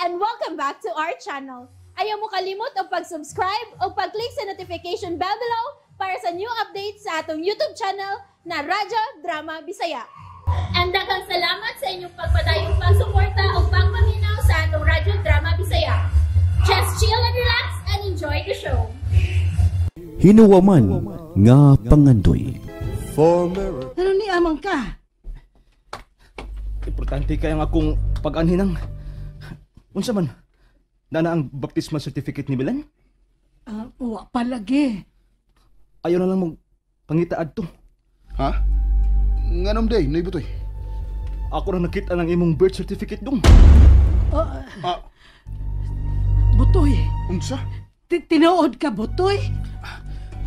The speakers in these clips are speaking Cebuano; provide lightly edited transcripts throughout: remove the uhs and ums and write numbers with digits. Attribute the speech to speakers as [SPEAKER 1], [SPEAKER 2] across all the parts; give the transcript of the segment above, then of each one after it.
[SPEAKER 1] And welcome back to our channel. Ayaw mo kalimot og pag-subscribe o pag-click sa notification bell below para sa new updates sa atong YouTube channel na Radyo Drama Bisaya. And daghang salamat sa inyong pagpadayong pagsuporta o pagpaminaw sa atong Radyo Drama Bisaya. Just chill and relax and enjoy the show.
[SPEAKER 2] Hinuwaman nga pangandoy.
[SPEAKER 3] Ano ni amang ka?
[SPEAKER 4] Importante kay ang akong pag-anhinang. Unsa man? Nana ang baptismal certificate ni Milan?
[SPEAKER 3] Wa pa lagi.
[SPEAKER 4] Ayaw na lang mo pangita adto.
[SPEAKER 5] Ha? Nganom day, nay butoy.
[SPEAKER 4] Ako ra nakita ng imong birth certificate dong.
[SPEAKER 5] Ah,
[SPEAKER 3] Butoy.
[SPEAKER 5] Unsa?
[SPEAKER 3] Tinuod ka, Butoy?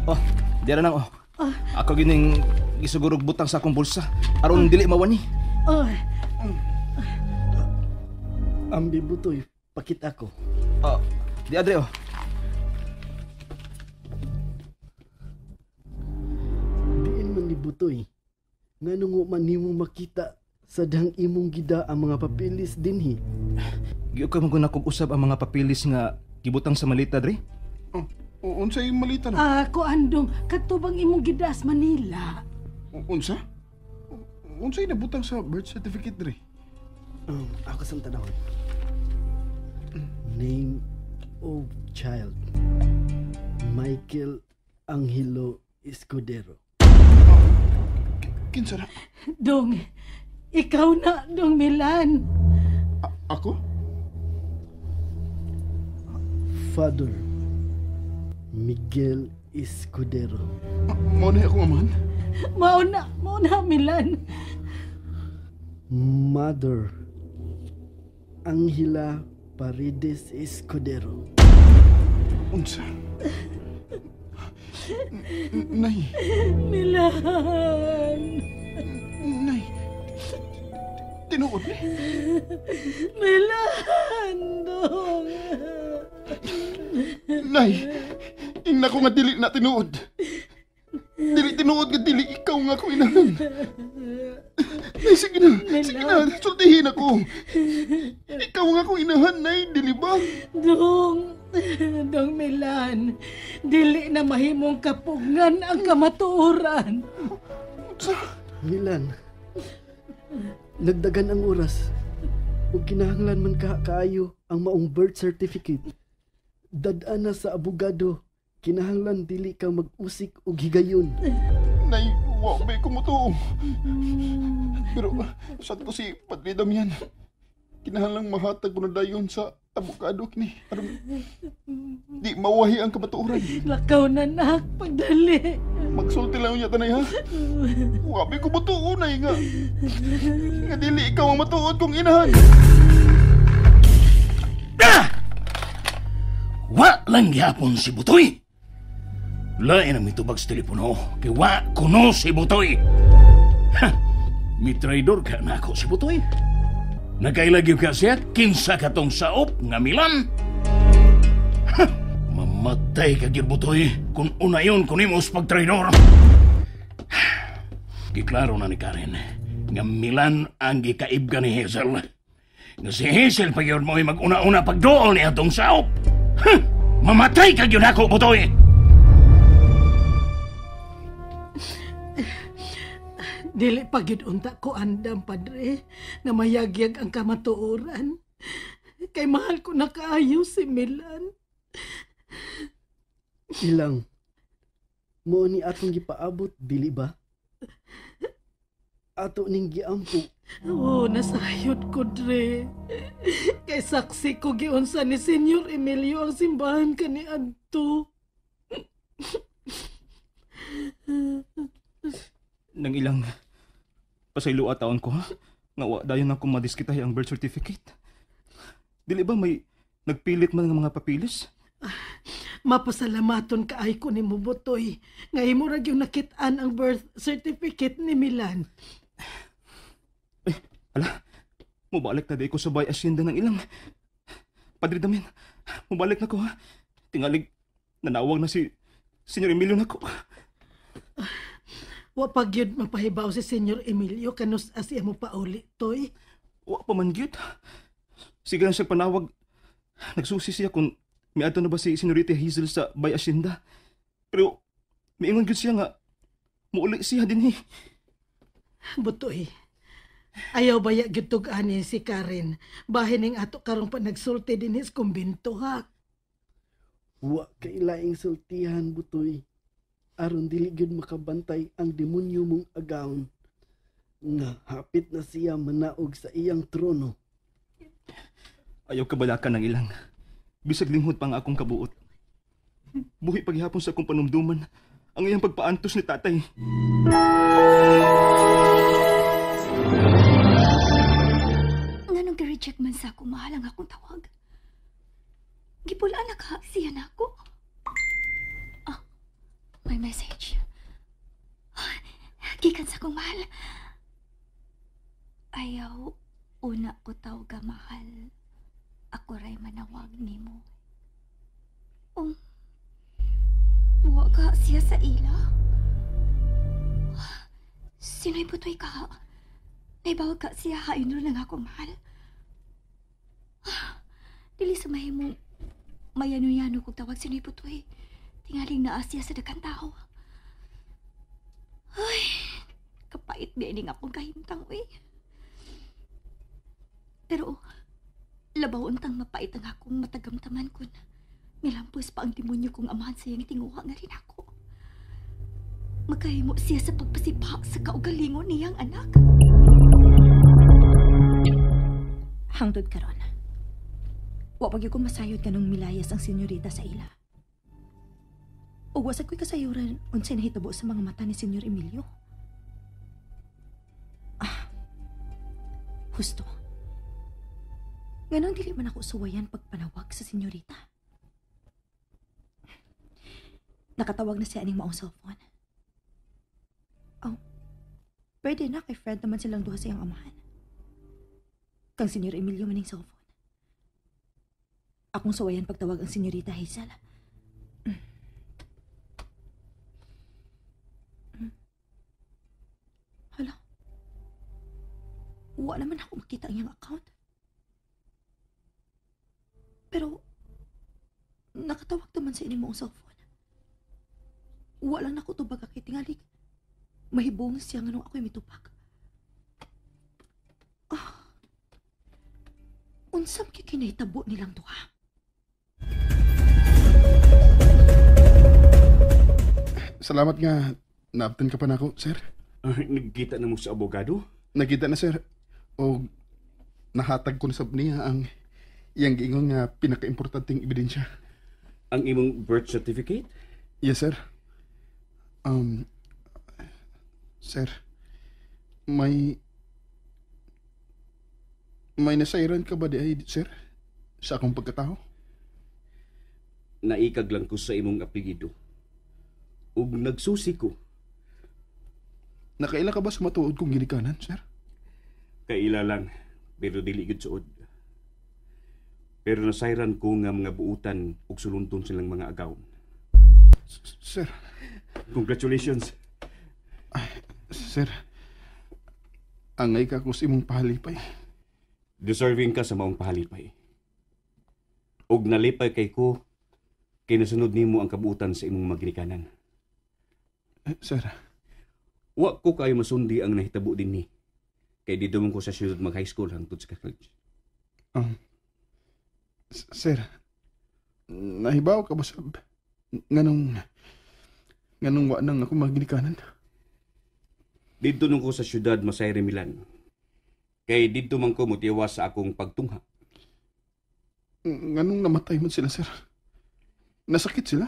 [SPEAKER 4] Oh, dira nang oh. Ako gining gisugurog butang sa akong bulsa aron dili mawani.
[SPEAKER 3] Oh,
[SPEAKER 6] Ambi, Butoy, pakita ko.
[SPEAKER 4] Oh, di adre oh.
[SPEAKER 6] Diin man ni Butoy. Ngano man nimo makita sa dahang imong gida ang mga papilis dinhi?
[SPEAKER 4] Giukay man gud kog usab ang mga papilis nga gibutang sa malita dre.
[SPEAKER 5] Oh, unsay malita na?
[SPEAKER 3] Kuandong, katubang imong gidas Manila.
[SPEAKER 5] Unsa? Unsay nabutang sa birth certificate dre?
[SPEAKER 6] Ako sa tanawon. Name of child: Michael Angelo Escudero.
[SPEAKER 5] Kinsa na?
[SPEAKER 3] Dong, ikaw na, Dong Milan.
[SPEAKER 5] Ako?
[SPEAKER 6] Father: Miguel Escudero.
[SPEAKER 5] Ah, mao na akong amahan?
[SPEAKER 3] Mao na, mao na, Milan.
[SPEAKER 6] Mother: Angela Paredes Escudero.
[SPEAKER 5] Unsa? Nay,
[SPEAKER 3] Milan.
[SPEAKER 5] Nay. Tinuod ni?
[SPEAKER 3] Milan, Dong.
[SPEAKER 5] Nay, ingna ko nga dili na tinuod. Dili tinuod nga dili ikaw nga ako inahan. Nay, sige na, sige na, sultihin ako. Ikaw nga akong inahan, Nay, dili ba?
[SPEAKER 3] Dong, Dong Milan, dili na mahimong kapugngan ang kamatuoran.
[SPEAKER 5] Unsa?
[SPEAKER 6] Milan, nagdagan ang oras. Ug kinahanglan man ka kaayo ang maong birth certificate. Dad-an na sa abogado. Kinahanglan dili ka mag-usik og higayon.
[SPEAKER 5] Nay, wa ba ko mutuo. Pero sad ko si Padre Damian. Kinahanglang mahatag ko na dayon sa abogado kini aron di mawahi ang kamatuoran.
[SPEAKER 3] Lakaw na, nak, pagdali.
[SPEAKER 5] Magsulti lang niya tanay ha. Wa ba ko mutuo, nay, nga. Nga dili ikaw ang matuod kong inahan.
[SPEAKER 7] Ah! Wa lang gyapon si Butoy. Lain ang mitubag sa telepono, kay wa kuno si Butoy. Ha! Mitraidor ka na ako si Butoy. Nakailagyo ka siya, kinsa katong saop nga Milan. Ha! Mamatay ka gyud, Butoy, kung unayon kun imo sa pagtraidor. Giklaro na ni Karen nga Milan ang gikaibga ni Hazel. Nga si Hazel pa gyud mo'y mag-una-una pagduol ni atong saop. Ha! Mamatay ka gyud ako, Butoy!
[SPEAKER 3] Dili pa gyud unta ko andam, Padre, nga mayagyag ang kamatuoran. Kay mahal ko na kaayo si Milan.
[SPEAKER 6] Ilang, mo ni atong gipaabot, dili ba? Ato ning giampo.
[SPEAKER 3] Oo, nasayod ko, Dre. Kay saksi ko giunsa ni Senyor Emilio ang simbahan kaniadto.
[SPEAKER 4] Nang ilang pasaylo taon ko ha. Nga wa dayon ako madiskitahi ang birth certificate. Dili ba may nagpilit man nga mga papilis?
[SPEAKER 3] Mapasalamaton kaay ko nimo, Butoy, nga imo ra gyud nakit-an ang birth certificate ni Milan.
[SPEAKER 4] Ala, mubalik na di ko sa bay asyenda ng ilang. Padre Damian, mubalik na ko ha. Tingalig, nanawag na si Senyor Emilio nako.
[SPEAKER 3] Wa pa gyud mapahibaw si Senyor Emilio kanus-a siya mo pauli, Toy?
[SPEAKER 4] Wa pa man gyud. Sige lang siya panawag. Nagsusi siya kung miadto na ba si Senorita Hazel sa Bay Hacienda. Pero miingon gyud siya nga muuli siya dinhi.
[SPEAKER 3] Butoy. Ayaw baya gyud tug-ani si Karen. Bahin ning ato karong panagsulti dinhi sa kumbinto ha.
[SPEAKER 6] Wa kay laing sultihan, Butoy. Aron dili gyud makabantay ang demonyo mong agawon. Nga hapit na siya manaog sa iyang trono.
[SPEAKER 4] Ayaw kabalakan ng ilang. Bisag linghod pa nga akong kabuot. Buhi paghihapon sa akong panumduman ang iyang pagpaantos ni tatay.
[SPEAKER 8] Nganong gi-reject man sa ako, mahal ang akong tawag. Gipulaan na ka, siya na ako. Ah, may message. Ah, gikan sa akong mahal. Ayaw, una ko tawga mahal. Ako ray manawag nimo. Wa ka siya sa ila. Sino'y butoy ka? Naibawag ka siya, hayon ro lang akong mahal. Dili sa mahimong mayano-yano kog tawag sino'y butoy. Tingaling naa siya sa daghang tao. Ay, kapait biya akong kahimtang, uy. Pero, labaw untang mapait ang akong matagamtaman kun milampos pa ang demonyo kong amahan sa iyang tinguha nga rin ako. Magkahimo siya sa pagpasipa sa kaugalingon niyang anak.
[SPEAKER 9] Hangtod karon. Wa pa gyud ko masayod kanong milayas ang senyorita sa ila. Ug wa sad ko'y kasayuran unsay nahitabo sa mga mata ni Senyor Emilio. Ah, husto. Nganong dili man ako suwayan pagpanawag sa senyorita? Nakatawag na siya aning maong cellphone. Oh, pwede na kay friend naman silang duha sa iyang amahan. Kang Senyor Emilio maning cellphone. Akong suwayan pagtawag ang senyorita Hazel. Hala. Wala man ako makita ang iyang account. Pero, nakatawag naman sa ini mo ang cellphone. Wala na ko tubag kay tingali. Mahibong siya nga nung ako'y mitubag. Ah, unsam kay kinahitabo nilang duha.
[SPEAKER 5] Salamat nga naabtan ka pa na ako, sir.
[SPEAKER 7] Nagkita na mo sa abogado?
[SPEAKER 5] Nagkita na, sir. O nahatag ko na sab niya ang iyang giingon nga pinakaimportanteng ebidensya.
[SPEAKER 7] Ang imong birth certificate?
[SPEAKER 5] Yes, sir. Sir, may nasairan ka ba di ay, sir? Sa akong pagkatao?
[SPEAKER 7] Naikag lang ko sa imong apelyido. Ug nagsusi ko.
[SPEAKER 5] Nakaila ka ba sa matuod kong ginikanan, sir?
[SPEAKER 7] Kaila lang, pero dili gyud suod. Pero nasayran ko nga mga buutan ug sulundon silang mga agaw.
[SPEAKER 5] Sir.
[SPEAKER 7] Congratulations.
[SPEAKER 5] Ay, sir, angay ka ko sa imong pahalipay.
[SPEAKER 7] Deserving ka sa maong pahalipay. Ug nalipay kay ko, kay nasunod nimo ang kabuutan sa imong maginikanan.
[SPEAKER 5] Sir.
[SPEAKER 7] Wa ko kayo masundi ang nahitabo dinhi. Kay dito man ko sa syudad mag-high school hangtod sa college.
[SPEAKER 5] Sir, nahibaw ka ba sab? Nganong wa nang ako maginikanan?
[SPEAKER 7] Dito nung ko sa syudad Masayre, Milan. Kay dito man ko motiwas sa akong pagtungha.
[SPEAKER 5] Nganong namatay man sila, sir? Nasakit sila?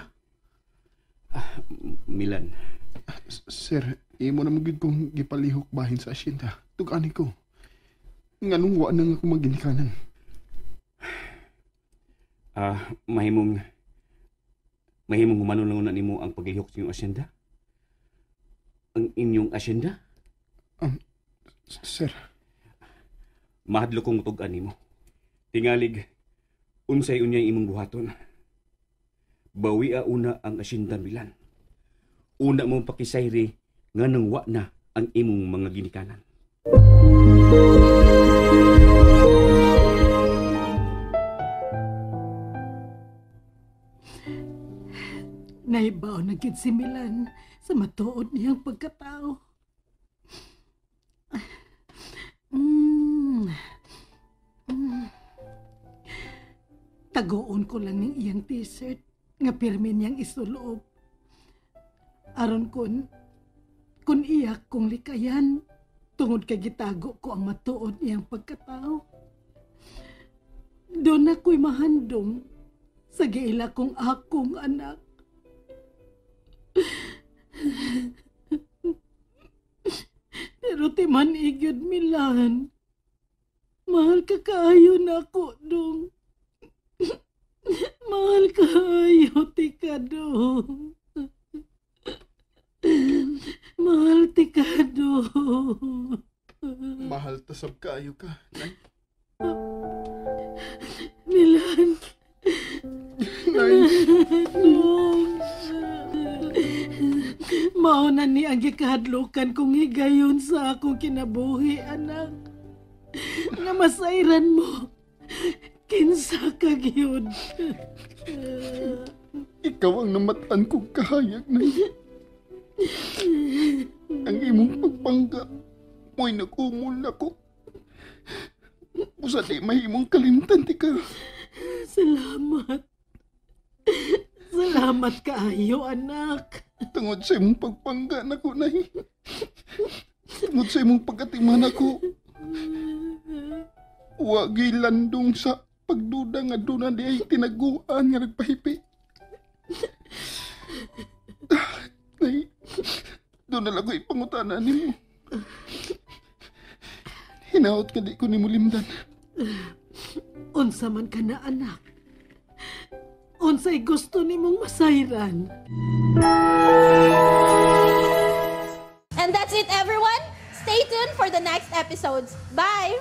[SPEAKER 7] Milan.
[SPEAKER 5] Sir, imo na magyud kong gipalihok bahin sa asyenda. Tug-ani ko. Nganong wa nang ako maginikanan?
[SPEAKER 7] Mahimong humanon lang una nimo ang paglihok sa inyong asyenda? Ang inyong asyenda?
[SPEAKER 5] Sir.
[SPEAKER 7] Mahadlo kong tug-an nimo. Tingalig, unsay unyay imong buhaton. Bawia una ang asyenda, Milan. Una mong pakisayri nga nang wa na ang imong mga ginikanan.
[SPEAKER 3] Makahibaw na gid si Milan sa matuod niyang pagkatao. Tagoon ko lang ning iyang t-shirt nga pirmi niyang isuloob. Aron kun iyak kong likayan, tungod kay gitago ko ang matuod niyang pagkatao. Doon ako'y mahandom sa giila kong akong anak. Pero ti man igyod, Milan. Mahal ka kaayo na ako, dong. Mahal kaayo ti ka, dong. Mahal ti ka, dong.
[SPEAKER 5] Mahal tasab kaayo ka, Nay.
[SPEAKER 3] Milan.
[SPEAKER 5] Nay.
[SPEAKER 3] Dong. Mao na ni ang gikahadlukan kong higayon sa akong kinabuhi, anak. Nga masayran mo, kinsa ka gyud.
[SPEAKER 5] Ikaw ang namatan kong kahayag, Nay. Ang imong pagpangga mo'y nag-umol ako. Usa di mahimong kalimtan ti ka.
[SPEAKER 3] Salamat. Salamat kaayo, anak.
[SPEAKER 5] Tungod sa imong pagpangga nako, Nay. Tungod sa imong pagkatiman ako. Wa gilandong sa pagduda nga doon na di ay tinaguan nga nagpahipi. Nay, doon na lang ko ipangutana nimo. Hinaot ka di ko nimo limdan.
[SPEAKER 3] Unsa man ka na, anak. Unsay gusto nimong masayran.
[SPEAKER 1] And that's it, everyone. Stay tuned for the next episodes. Bye!